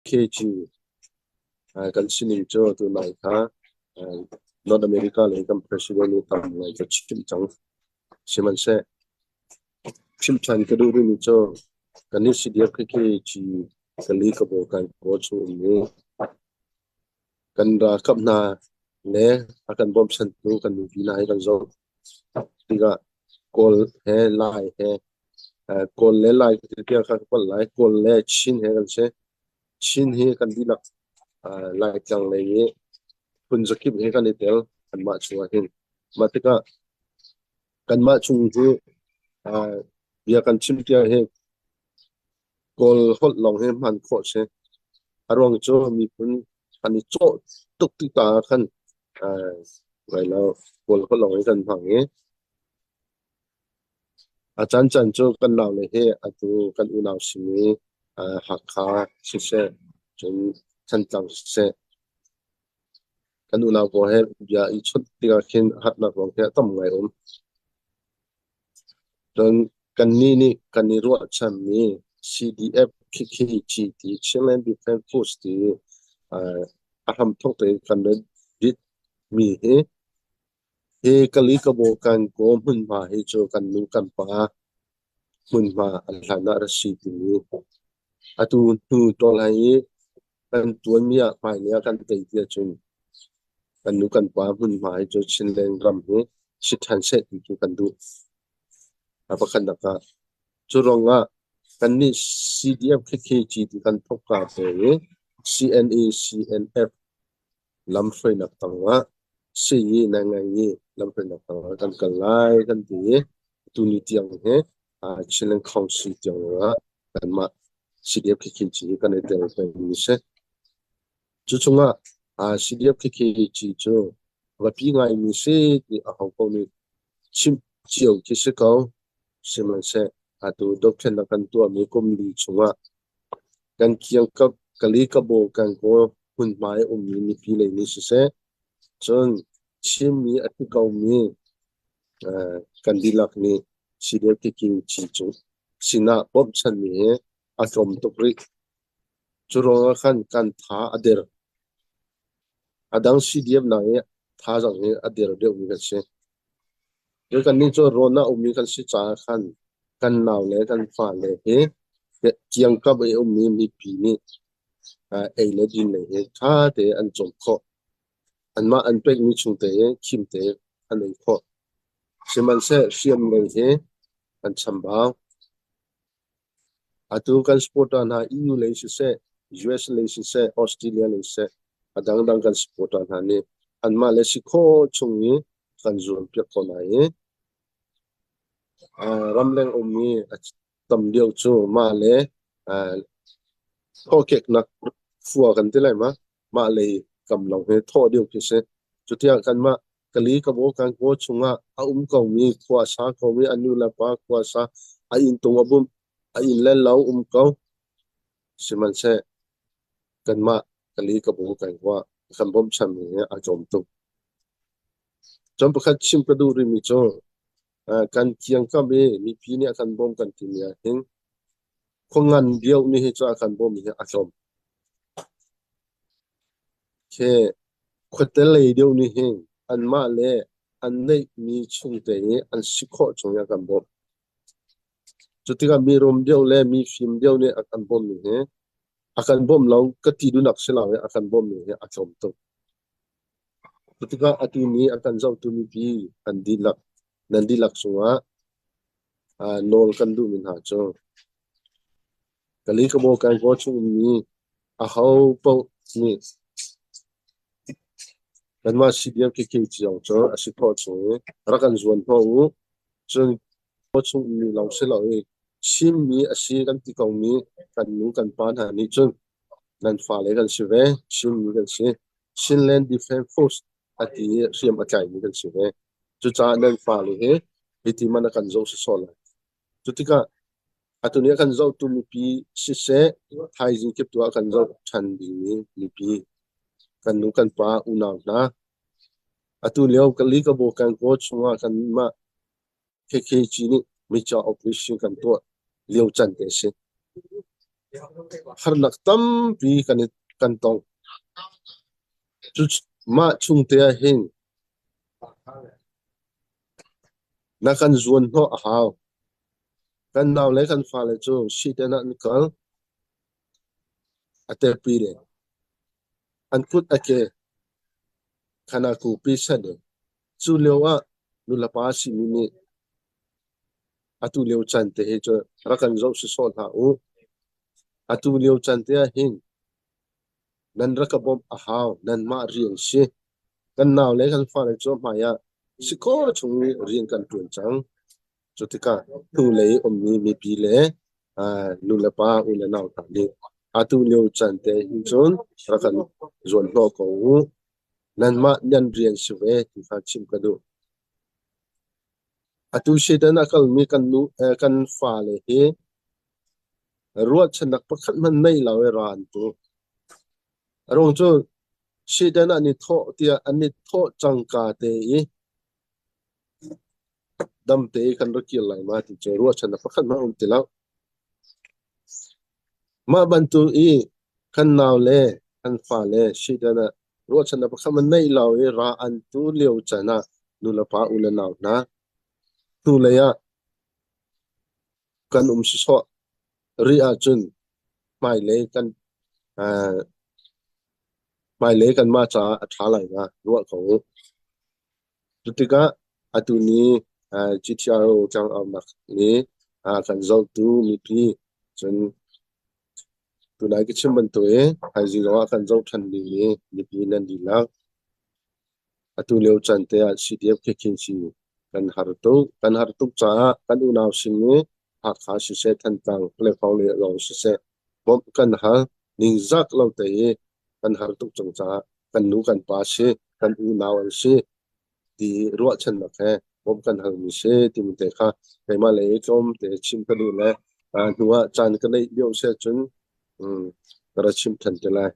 KKG kan sining cu tunai kha North America lei kan president nih tam ngai ka chim cang. Sihmanhseh chim ṭhan ka duh rihmi cu kan i CDF KKG kali ka baw kan kaw chung ummi kan ralkap hna le a kan bawmchantu kan mipi hna hi kan zoh tikah Kawl he Lai he Kawl le Lai tiah kha ka palh lai. Kawl le Chin he kan si. Chin hi kan dihlak Laitlang lei i phun zakip he kan i tel kanmah chungah hin. Mah tikah kanmah chung hi bia kan chim tiah hi Kawl holh lawng hi hman khawh si. A ruang cu miphun an i cawh tuk ti ta ah khan Kawl holh lawng hi kan hmang i a caancaan cu kan naule hi atu kan unau simi Hakha siseh, cun Thantlang siseh, kan unau pawl he bia i chawnh tikah khin harnak ruang hi a tam ngai um. Cun kannih nih kan i ruahchanmi CDF KKG ti Chinland Defence Force ti a hramthawk tein kan rat mi hi hi Kalikabaw kan kaw hmunhma hi cu kan nu kan pa hmunhma an hlan ah rak si timi atu hnu tawlai i kan tuanmi ah hmailei ah kan tei ti ahcun kan nu kan pa hmunhma hi cu Chinland ram hi si ṭhan seh ti cu kan duh. A pakhatnak ah cu ruangah kannih CDF KKG ti kan thawk ka te i CNA CNF lamhruainak tangah sii na ngei i lamhruainak tangah kan kal lai kan ti i tuni tiang hi Chinland Council tiang ah kanmah CDF KKG kan i tel pengmi si. Cu chungah CDF KKG cu biapi ngaimi si ti aho paoh nih chimh cio khi si ko. Sihmanhseh atu dothlennak kan tuahmi kum li chungah kan kiangkap kali kabaw kan kawl hmunhma i ummi mipi lei nih siseh, cun Chinmi a thi komi kan dihlak nih CDF cu sinah bawmhchanmi hi a tlawm tuk rih. Cu ruangah khan kan tha a der. A dang CDF nak i thazaang hi a der deuhmi kan si. Cun kannih cu rawn ah ummi kan si caah khan kan nau le kan fale hi kiangkap i ummi mipi nih ei le din lei hi ṭha tein an cawm khawh. Anmah an pekmi chung tein khim tein an ei khawh. Sihmanhseh hriam lei hi kan chambau. Atu kan supporter hna EU lei siseh, US lei siseh, Australia lei siseh, a dangdang kan supporter hna nih anmah le si khawh chung i kan zuampiak ko hna i ramleng ummi a tam deuh cu mah le thawkeknak fua kan ti lai ma, mah lei kam lawng hi thawh deuh khi si. Cutiang kanmah kali kabaw kan kaw chungah a um komi khua a sa komi a nu le pa khua a sa a inntung a bumh a inn le lo um ko sihmanhseh kanmah kali kabaw kan kua kan bawmchanmi hi a tlawm tuk. Cun pakhat chim ka duh rihmi cu kan kiangkam i mipi nih a kan bawm kan timi ah hin khuangan deuh nih hi cu a kan bawmmi hi a tlawm. Khi khuate lei deuh nih hin anmah le an neihmi chungte i an si khawh chung i a kan bawmh. Cu tikah mi rum deuh le mi fim deuh nih a kan bawmhmi hi a kan bawmh lo ka ti duhnak si lo i a kan bawmhmi hi a tlawm tuk. Cu tikah atu ni a kan zohtu mipi an dihlak nan dihlak cungah nawl kan duhmi hna cu Kalikabaw Kankaw chung ummi aho paoh nih kanmah CDF KKG zong cu a si khawh chung i rak kan zuan hnawh u. Cun khua chung ummi lawng si lo i Chinmi a si kan ti komi kan nu kan pa hna nih cun nan fale kan si ve, Chinmi kan si. Chinland Defense Force a ti i hriam a tlaimi kan si ve. Cucaah nan fale hi hiti man a kan zoh sawsawh lai. Cu tikah atu ni a kan zohtu mipi siseh, thaizing kip tu ah a kan zoh ṭhan dingmi mipi, kan nu kan pa unau hna, atu lio kali ka baw kan kaw chungah kanmah KKG nih major operation kan tuah lio can te a si. Harnak tampi kan i kan tong. Cu mah chung te ah hin na kan zuan hnawh a hau. Kan nau le kan fale cu siten ah an kal. A telpi le an kut a ke khanaku pi san i cu lio ah nulepa simi nih atu lio chan te hi cu rak kan zoh sawsawh hlah u. Atu lio chan te ah hin nan rak ka bawmh a hau, nanmah rian si. Kan nau le kan fale cu hmai ah si khawh chung rian kan ṭuan cang. Cu tikah hnulei ummi mipi le nulepa u le nau hna nih atu lio caan te hin cun rak kan zuan hnawh ko u. Nanmah nan rian si ve ti kha chim ka duh. Atu Satan a kalmi kan nu kan fale hi ruahchannak pakhat hmanh nei lo i ra an tu. A ruang cu Satan an i thawh tiah an i thawh cangka te i Damte i kan ra kir lai ma ti cu ruahchannak pakhat hmanh a um ti lo. Mah bantuk i kan nau le kan fale Sweden ah ruahchannak pakhat hmanh neih lo i ra an tu lio can ah nulepa u le nau hna hnulei ah kan um sawsawh rih ahcun hmailei kan uh, hmailei kanmah caah a ṭha lai ma ruah ko u. Cutikah atu ni GTRO tlangaunak nih a kan zohtu mipi cun tunai ka chim bantuk in thaizing zongah a kan zoh ṭhan dingmi mipi nan dihlak atu lio caan te ah CDF Khekhingsi kan har tuk. Kan har tuk caah kan unau sin i Hakha siseh, Thantlang, Palekhuang lei lawng siseh bawmh kan hal. Ningzak lo te i kan har tuk cang caah kan nu kan pa si, kan unau an si ti ruahchannak he bawmh kan halmi si timi te kha keimah lei i tlawm te chim ka duh le hnu ah caan ka neih lio si ahcun ka ra chim than te lai.